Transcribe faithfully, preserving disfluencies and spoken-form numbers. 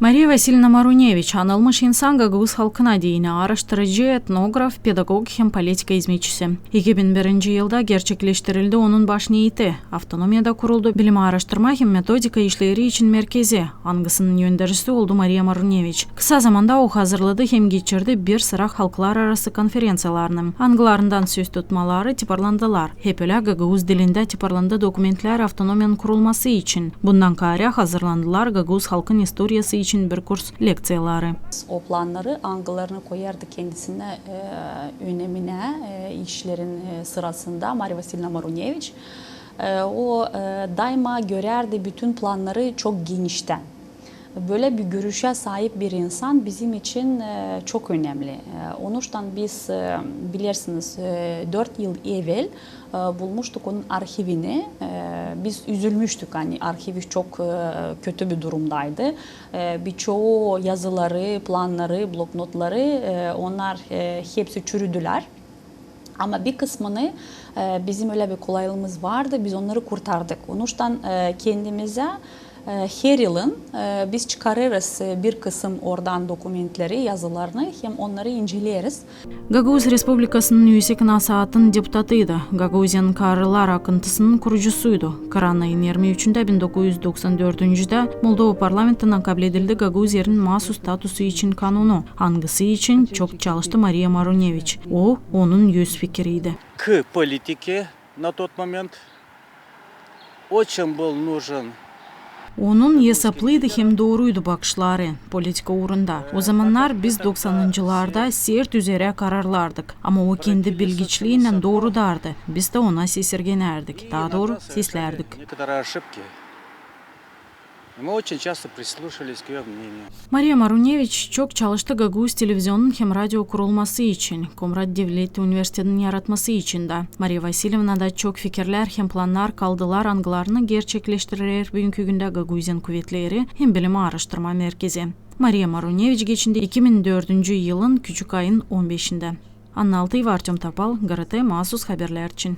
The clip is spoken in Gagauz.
Mariya Vasilievna Maruneviç, anılmış insan gagauz halkına deyni, aaraştırıcı, etnograf, pedagog hem politika izmetçisi. İki bin birinci yılda gerçekleştirildi onun baş neeti. Avtonomiyada kuruldu bilim, aaraştırma hem metodika işleri için merkezi, angısının öndercisi oldu Mariya Maruneviç. Kısa zamanda o hazırladı hem geçirdi bir sıra halklararası konferenţiyalarını, angılarından söz tutmaları tiparlandılar. Hep ölä gagauz dilindä tiparlandı dokumentlär avtonomiyanın kurulması için. Bundan kaarä hazırlandılar gagauz halkın istoriyası için bir kurs lekţiyaları. O plannarı, angılarını koyardı kendisinä, e, öneminä, e, işlerin, e, sırasında Mariya Vasilievna Maruneviç. E, o, e, daima görärdi bütün plannarı çok geniştän. Bölä bir görüşä saip bir insan bizim için, e, çok önemli. E, onuştan biz, e, bilersiniz, e, dört yıl evel, e, bulmuştuk onun arhivini. E, biz üzülmüştük, ani arhivi çok, e, kötü bir durumdaydı. E, birçoyu yazıları, plannarı, bloknotları, e, onnar, e, hepsi çürüdülär. Ama bir kısmını, e, bizim ölä bir kolaylığımız vardı, biz onnarı kurtardık. Onuştan, e, kendimizä, e, her yılın, e, biz çıkarêrız, e, bir kısım oradan dokumentleri, yazılarını, hem onnarı inceleyeriz. Gagauz Respublikasının Üüsek Nasaatın deputatıydı, Gagauziyanın kararlar akıntısının kurucusuydu. Kıran ayın irmi üçündä bin dokuz üz doksan dördüncüdä Moldova parlamentinnän kabledildi Gagauziyanın maasus statusu için kanunu, angısı için çok çalıştı Mariya Maruneviç. O, onun öz fikiriydi. К политике на тот момент очень был нужен. Onun esaplıydı hem dooruydu bakışları politika uurunda. O zamannar biz doksanıncılarda sert üzerä kararlardık, ama o kendi bilgiçliinnän doorudardı. Biz dä ona sesirgenärdik, taa dooru, seslärdik. Некоторые ошибки. И мы очень часто прислушивались к её мнению. Mariya Maruneviç çok çalıştı Gagauz televizionun hem radio kurulması için, Komrat devlet universitetinin yaratması için dä. Mariya Vasilievnada çok fikirlär hem plannar kaldılar, angılarını gerçekleştirer büünkü gündä Gagauziyanın kuvetleri hem bilim aaraştırma merkezi. Mariya Maruneviç geçindi iki bin dördüncü yılın küçük ayın on beşindä. Anna Altıyeva, Artöm Topal, GRT, maasus haberlär için.